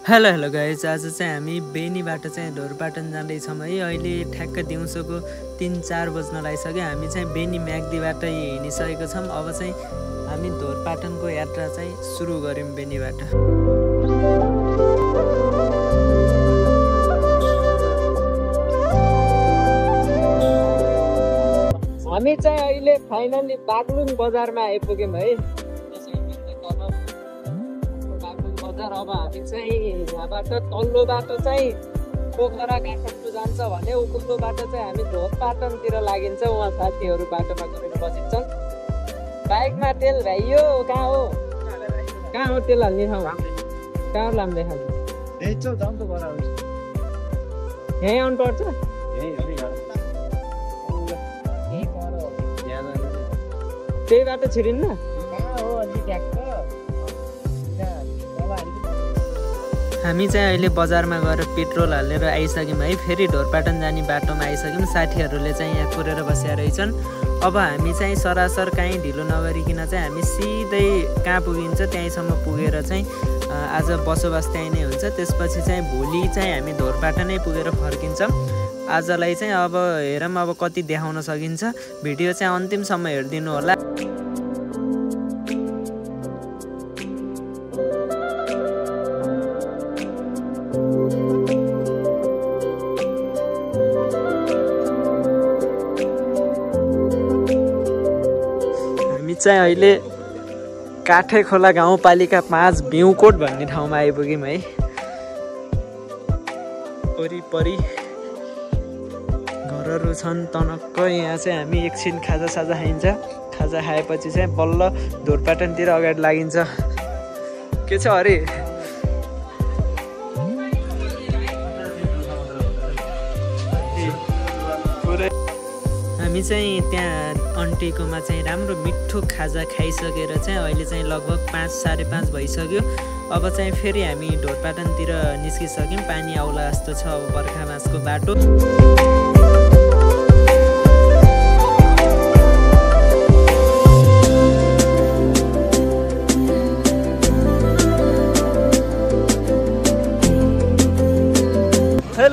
Hello guys, आज चाहिँ हामी बेनीबाट चाहिँ ढोरपाटन जाँदैछौँ है। अहिले ठ्याक्क दिउँसोको 3-4 बज्न लागिसक्यो। हामी चाहिँ बेनी म्याग्दीबाट हिँडिसकेको छौँ। अब चाहिँ हामी ढोरपाटनको यात्रा चाहिँ सुरु गऱ्यौँ बेनीबाट। हामी चाहिँ अहिले फाइनली बागलुङ बजारमा आइपुग्यौँ है। अब हामी चाहिँ यहाँबाट तल्लो बाटो चाहिँ पोखरा काठमाडौँ जान्छ भने उल्लो बाटो चाहिँ हामी ढोरपाटनतिर लागिन्छ। उहाँ साथीहरू बाटोमा गएर बसिन्छन्। बाइकमा तेल भ्याइयो। कहाँ हो तेल हाल्ने ठाउँ? कहाँ लाम्दै खालि यहीँ आउनुपर्छ। त्यही बाटो छिरिन्न। हामी चाहिँ अहिले बजारमा गएर पेट्रोल हालेर आइसक्यौँ है। फेरि ढोरपाटन जाने बाटोमा आइसक्यौँ। साथीहरूले चाहिँ यहाँ कुरेर बसेर रहेछन्। अब हामी चाहिँ सरासर कहीँ ढिलो नगरिकन चाहिँ हामी सिधै कहाँ पुगिन्छ त्यहीँसम्म पुगेर चाहिँ आज बसोबास त्यहीँ नै हुन्छ। त्यसपछि चाहिँ भोलि चाहिँ हामी ढोरपाटनै पुगेर फर्किन्छौँ। आजलाई चाहिँ अब हेरौँ अब कति देखाउन सकिन्छ। भिडियो चाहिँ अन्तिमसम्म हेरिदिनु होला। चाहिँ अहिले काठेखोला गाउँपालिका 5 बिउकोट भन्ने ठाउँमा आइपुग्यौँ है। वरिपरि घरहरू छन् तनक्क। यहाँ चाहिँ हामी एकछिन खाजासाजा खाइन्छ। खाजा खाएपछि चाहिँ बल्ल ढोरपाटनतिर अगाडि लागिन्छ। के छ अरे? हामी चाहिँ त्यहाँ अन्टीकोमा चाहिँ राम्रो मिठो खाजा खाइसकेर चाहिँ अहिले चाहिँ लगभग 5-5:30 भइसक्यो। अब चाहिँ फेरि हामी ढोरपाटनतिर निस्किसक्यौँ। पानी आउला जस्तो छ अब बर्खा मासको बाटो।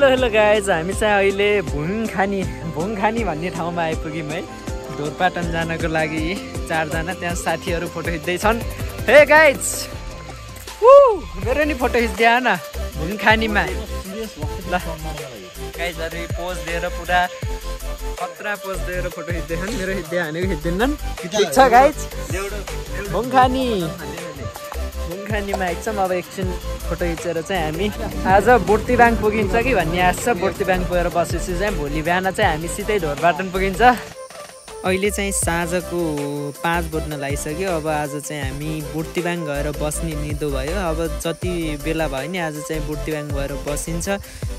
हेलो गाइज, हामी चाहिँ अहिले भुङखानी भन्ने ठाउँमा आइपुग्यौँ है। ढोरपाटन जानको लागि 4 जना त्यहाँ साथीहरू फोटो खिच्दैछन्। हे गाइज, मेरो नि फोटो खिच्दिया न भुङखानीमा। ल गाइजहरू पोज दिएर पुरा खतरा पोज दिएर फोटो खिच्दैछन्। मेरो खिच्दिया भनेको खिच्दैनन्। ठिक छ गाइज, भुङखानीमा एकछिन अब एकछिन फोटो खिचेर चाहिँ हामी आज बुर्तिबाङ पुगिन्छ कि भन्ने आश छ। बुर्तिबाङ पुगेर बसेपछि चाहिँ भोलि बिहान चाहिँ हामी सिधै ढोरपाटन पुगिन्छ। अहिले चाहिँ साँझको 5 बज्न लागिसक्यो। अब आज चाहिँ हामी बुर्तिबाङ गएर बस्ने निदो भयो। अब जति बेला भयो नि आज चाहिँ बुर्तिबाङ गएर बसिन्छ।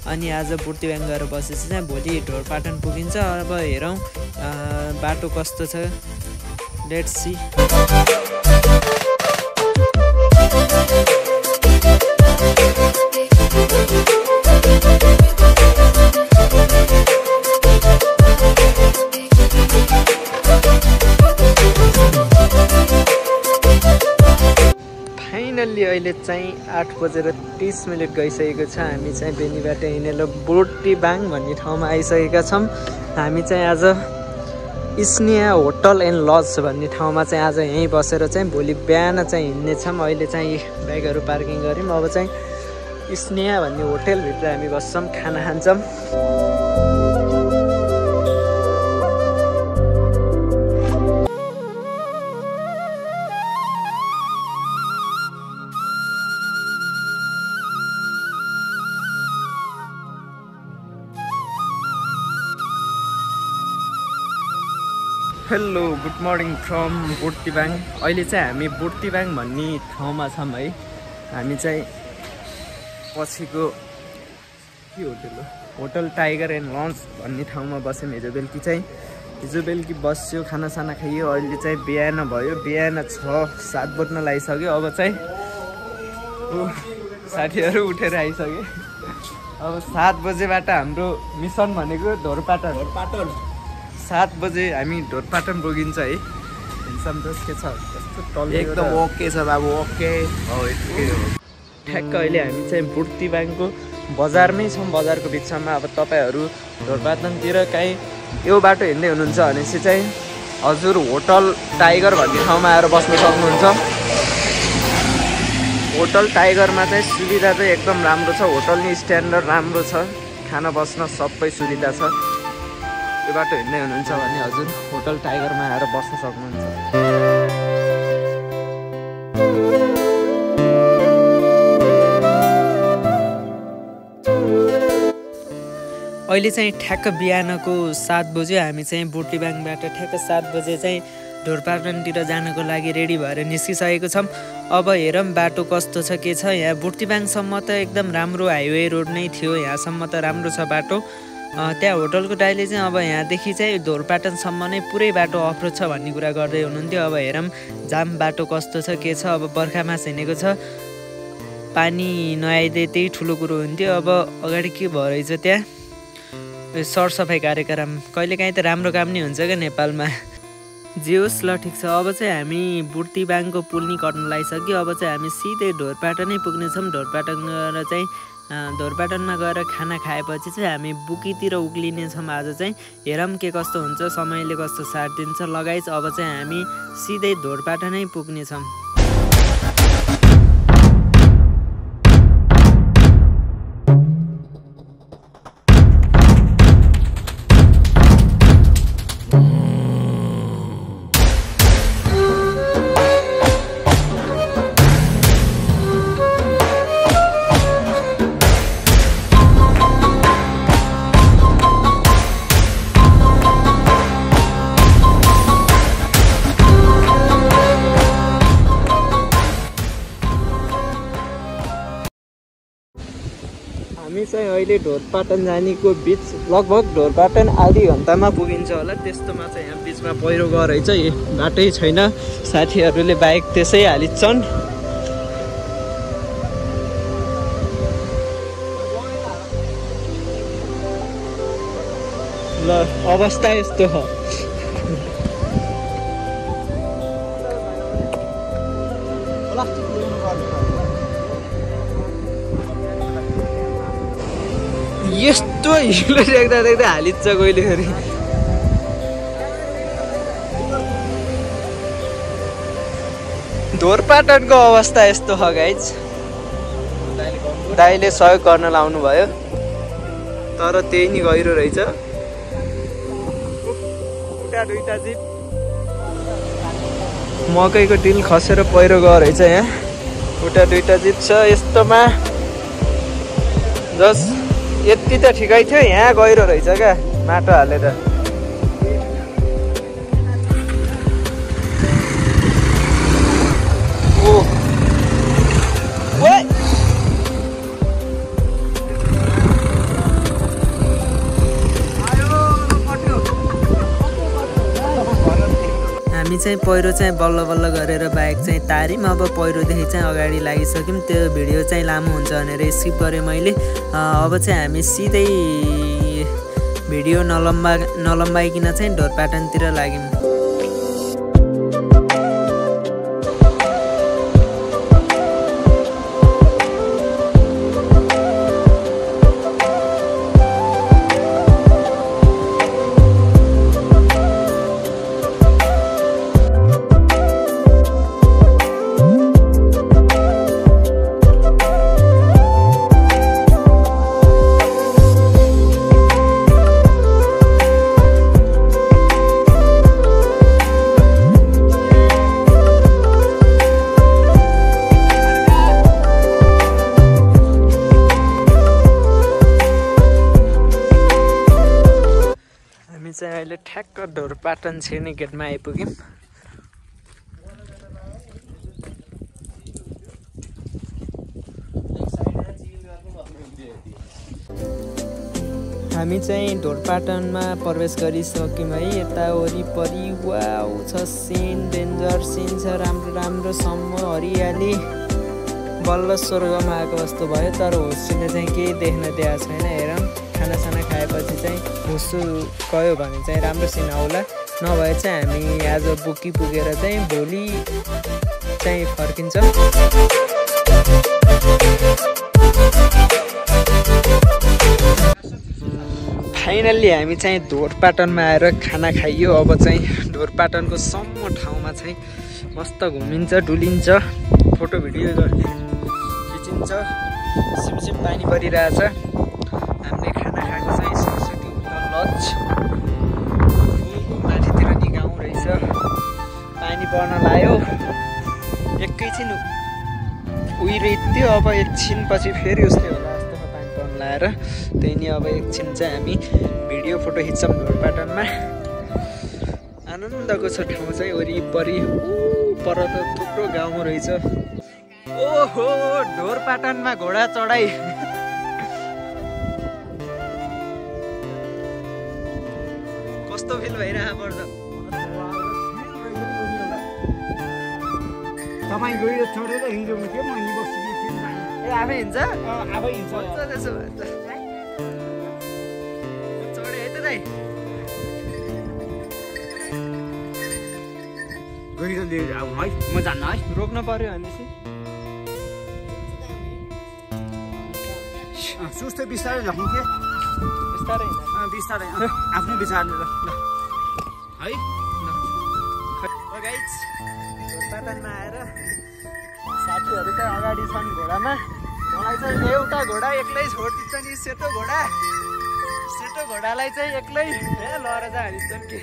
अनि आज बुर्तिबाङ गएर बसेपछि चाहिँ भोलि ढोरपाटन पुगिन्छ। अब हेरौँ बाटो कस्तो छ। Let's see. फाइनल्ली अहिले चाहिँ 8:30 गइसकेको छ। हामी चाहिँ बेनीबाट हिँडेर बुर्तिबाङ भन्ने ठाउँमा आइसकेका छौँ। हामी चाहिँ आज स्नेहा होटल एन्ड लज भन्ने ठाउँमा चाहिँ आज यहीँ बसेर चाहिँ भोलि बिहान चाहिँ हिँड्नेछौँ। अहिले चाहिँ बाइकहरू पार्किङ गऱ्यौँ। अब चाहिँ स्नेहा भन्ने होटेलभित्र हामी बस्छौँ, खाना खान्छौँ। Hello, good morning from Burtibang. अहिले चाहिँ हामी बुर्तिबाङ भन्ने ठाउँमा छौँ है। हामी चाहिँ पछिको के होटल हो? होटल टाइगर एन्ड लन्च भन्ने ठाउँमा बस्यौँ। हिजो बेलुकी बस्यो, खानासाना खाइयो। अहिले चाहिँ बिहान भयो। बिहान 6-7 बज्न लागिसक्यो। अब चाहिँ साथीहरू उठेर आइसक्यो। अब 7 बजेबाट हाम्रो मिसन भनेको ढोरपाटन। 7 बजे हामी ढोरपाटन पुगिन्छ है। सन्तोष के छ? एकदम ओके छ बाबु, ओके हो। ठ्याक्क अहिले हामी चाहिँ बुर्तिबाङको बजारमै छौँ। बजारको बिचमा अब तपाईँहरू ढोरपाटनतिर काहीँ यो बाटो हिँड्दै हुनुहुन्छ भनेपछि चाहिँ हजुर होटल टाइगर भन्ने ठाउँमा आएर बस्न सक्नुहुन्छ। होटल टाइगरमा चाहिँ सुविधा चाहिँ एकदम राम्रो छ। होटल नि स्ट्यान्डर्ड राम्रो छ, खाना बस्न सबै सुविधा छ। यो बाटो हिँड्दै हुनुहुन्छ भने हजुर होटल टाइगरमा आएर बस्न सक्नुहुन्छ। अहिले चाहिँ ठ्याक्क बिहानको 7 बज्यो। हामी चाहिँ बुर्तिबाङबाट ठ्याक्क 7 बजे चाहिँ ढोरपाटनतिर जानको लागि रेडी भएर निस्किसकेको छौँ। अब हेरौँ बाटो कस्तो छ के छ। यहाँ बुर्तिबाङसम्म त एकदम राम्रो हाइवे रोड नै थियो, यहाँसम्म त राम्रो छ बाटो। त्यहाँ होटलको दाइले चाहिँ अब यहाँदेखि चाहिँ ढोरपाटनसम्म नै पुरै बाटो अप्रोच छ भन्ने कुरा गर्दै हुनुहुन्थ्यो। अब हेरौँ जाम बाटो कस्तो छ के छ। अब बर्खा मास हिँडेको छ, पानी नआइदिए त्यही ठुलो कुरो हुन्थ्यो। अब अगाडि के भइरहेछ त्यहाँ सरसफाइ कार्यक्रम, कहिलेकाहीँ त राम्रो काम नै हुन्छ क्या नेपालमा। जे होस् ल ठिक छ। अब चाहिँ हामी बुर्तिबाङको पुल नि कट्न लागिसक्यो। अब चाहिँ हामी सिधै ढोरपाटनै पुग्नेछौँ। ढोरपाटन गएर चाहिँ ढोरपाटनमा गएर खाना खाएपछि चाहिँ हामी बुकीतिर उक्लिनेछौँ। आज चाहिँ हेरौँ के कस्तो हुन्छ, समयले कस्तो साथ दिन्छ लगाइच। अब चाहिँ हामी सिधै ढोरपाटनै पुग्नेछौँ। हामी चाहिँ अहिले ढोरपाटन जानेको बिच लगभग ढोरपाटन आधी घन्टामा पुगिन्छ होला। त्यस्तोमा चाहिँ यहाँ बिचमा पहिरो गएर रहेछ, बाटै छैन। साथीहरूले बाइक त्यसै हालिन्छन्। ल अवस्था यस्तो हो। यस्तो हिलो देख्दा देख्दा हालिन्छ कहिले फेरि। ढोरपाटनको अवस्था यस्तो हो गाइज। दाइले सहयोग गर्न लाउनु भयो तर त्यही नि गहिरो रहेछ। उता दुईटा जिप मकैको डिल खसेर पहिरो गयो रहेछ। यहाँ उता दुईटा जिप छ। यस्तोमा जस यति त ठिकै थियो, यहाँ गहिरो रहेछ क्या माटो हालेर। हामी चाहिँ पहिरो चाहिँ बल्ल बल्ल गरेर बाइक चाहिँ तार्यौँ। अब पहिरोदेखि चाहिँ अगाडि लागिसक्यौँ। त्यो भिडियो चाहिँ लामो हुन्छ भनेर स्किप गरेँ मैले। अब चाहिँ हामी सिधै भिडियो नलम्बाइकन चाहिँ ढोरपाटनतिर लाग्यौँ। चाहिँ अहिले ठ्याक्क ढोरपाटन छिर्ने गेटमा आइपुग्यौँ। हामी चाहिँ ढोरपाटनमा प्रवेश गरिसक्यौँ है। यता वरिपरि वाउ छ, सिन डेन्जर सिन छ, राम्रो राम्रो सम्म हरियाली, बल्ल स्वर्गमा आएको जस्तो भयो। तर होस्टेलले चाहिँ केही देख्न दिएको छैन। हेरौँ खानासाना खाएपछि चाहिँ हुस्सु गयो भने चाहिँ राम्रो सिन आउला, नभए चाहिँ हामी आज बुकी पुगेर चाहिँ भोलि चाहिँ फर्किन्छ। फाइनल्ली हामी चाहिँ ढोरपाटनमा आएर खाना खाइयो। अब चाहिँ ढोरपाटनको सम्म ठाउँमा चाहिँ मस्त घुमिन्छ, डुलिन्छ, फोटो भिडियो खिचिन्छ। सिमसिम पानी परिरहेछ। हामीले खाना खाएको चाहिँ सरस्वती होटल लज माथितिर नि गाउँ रहेछ। पानी पर्न लाग्यो, एकैछिन उहिरित्यो। अब एकछिन पछि फेरि उसले होला जस्तोमा पानी पर्न लगाएर त्यही नि अब एकछिन चाहिँ हामी भिडियो फोटो खिच्छौँ ढोरपाटनमा। आनन्दको छ ठाउँ चाहिँ वरिपरि। पर त थुप्रो गाउँ रहेछ। ओहो, ढोरपाटनमा घोडा चढाइ। कस्तो फिल भइरहेको पर्छ? तपाईँ गएर चढेर हिँड्नु थियो, म हिँडी बस्छु थिएँ। ए आफै हिँड्छ? आफै हिँड्छ। त्यसो भए त चढे है त दाइ। गएर लिएर आउनु है, म जान्न है। रोक्न पर्यो भनेपछि सुस्तै बिस्तारै लखिन्थे, बिस्तारै बिस्तारै आफ्नो विचारले ल है। गाइज ढोरपाटनमा आएर साथीहरू चाहिँ अगाडि छन् घोडामा। मलाई चाहिँ एउटा घोडा एक्लै छोडिदिन्छ नि, सेतो घोडा। सेतो घोडालाई चाहिँ एक्लै लएर जान्छन् कि।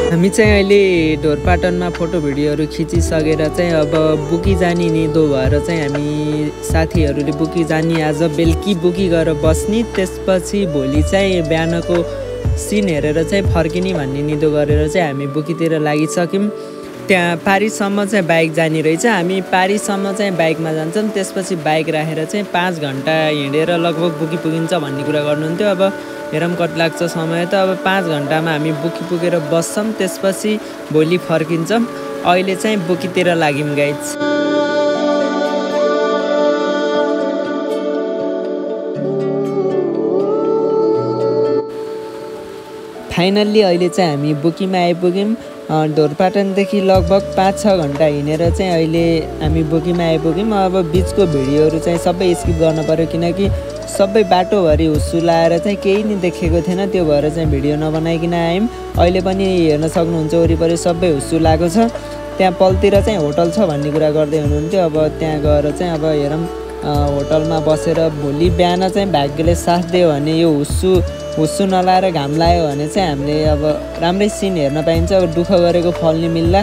हामी चाहिँ अहिले ढोरपाटनमा फोटो भिडियोहरू खिचिसकेर चाहिँ अब बुकी जाने निदो भएर चाहिँ हामी साथीहरूले बुकी जाने आज बेलुकी बुकी गरेर बस्ने। त्यसपछि भोलि चाहिँ बिहानको सिन हेरेर चाहिँ फर्किने भन्ने निदो गरेर चाहिँ हामी बुकीतिर लागिसक्यौँ। त्यहाँ पारीसम्म चाहिँ बाइक जाने रहेछ। हामी पारीसम्म चाहिँ बाइकमा जान्छौँ। त्यसपछि बाइक राखेर चाहिँ 5 घन्टा हिँडेर लगभग बुकी पुगिन्छ भन्ने कुरा गर्नुहुन्थ्यो। अब हेरौँ कति लाग्छ समय त। अब 5 घन्टामा हामी बुकी पुगेर बस्छौँ। त्यसपछि भोलि फर्किन्छौँ। अहिले चाहिँ बुकीतिर लाग्यौँ गाइज। फाइनल्ली अहिले चाहिँ हामी बुकीमा आइपुग्यौँ। ढोरपाटनदेखि लगभग 5-6 घन्टा हिँडेर चाहिँ अहिले हामी बुकीमा आइपुग्यौँ। अब बिचको भिडियोहरू चाहिँ सबै स्किप गर्नु पर्यो किनकि सबै बाटोभरि हुस्सु लाएर चाहिँ केही नि देखेको थिएन। त्यो भएर चाहिँ भिडियो नबनाइकन आयौँ। अहिले पनि हेर्न सक्नुहुन्छ वरिपरि सबै हुस्सु लागेको छ। त्यहाँ पलतिर चाहिँ होटल छ भन्ने कुरा गर्दै हुनुहुन्थ्यो। अब त्यहाँ गएर चाहिँ अब हेरौँ होटलमा बसेर भोलि बिहान चाहिँ भाग्यले साथ दियो भने यो हुस्सु नलाएर घाम लाग्यो भने चाहिँ हामीले अब राम्रै सिन हेर्न पाइन्छ। अब दुःख गरेको फल नि मिल्ला,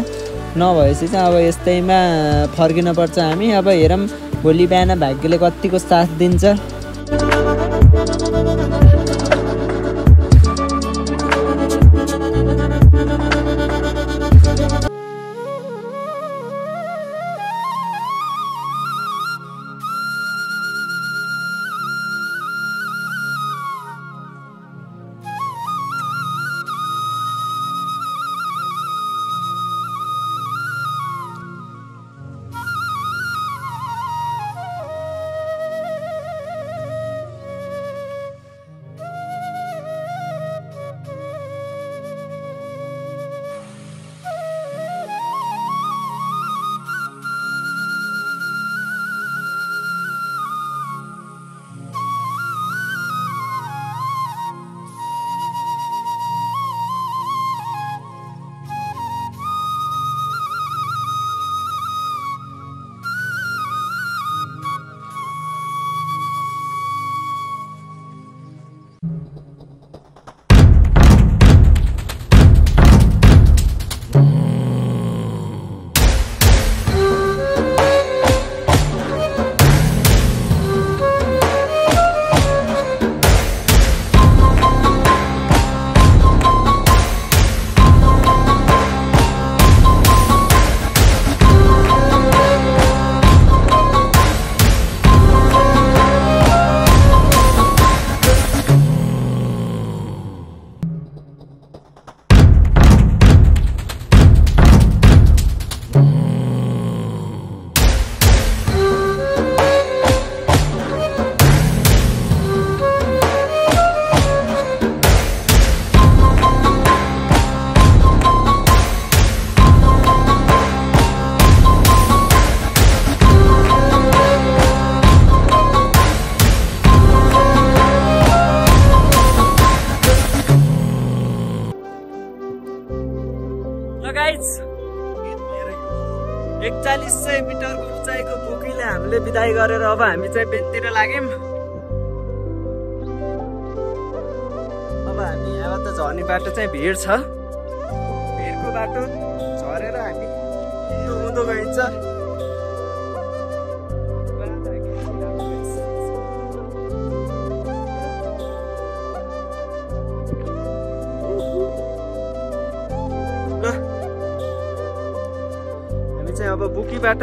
नभएपछि चाहिँ अब यस्तैमा फर्किनुपर्छ हामी। अब हेरौँ भोलि बिहान भाग्यले कतिको साथ दिन्छ। ४५ मिटरको उचाइको बुकीले हामीले बिदाई गरेर अब हामी चाहिँ बेनतिर लाग्यौँ। अब हामी यहाँबाट झर्ने बाटो चाहिँ भिड छ, भिडको बाटो झरेर हामी उँधो गइन्छ। हामी चाहिँ अब बुकीबाट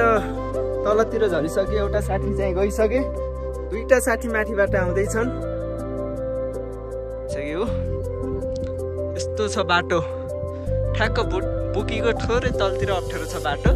तलतिर झरिसक्यो, एउटा साथी चाहिँ गइसके, दुईटा साथी माथिबाट आउँदैछन्। यस्तो छ बाटो, ठ्याक्क बुकीको थोरै तलतिर अप्ठ्यारो छ बाटो।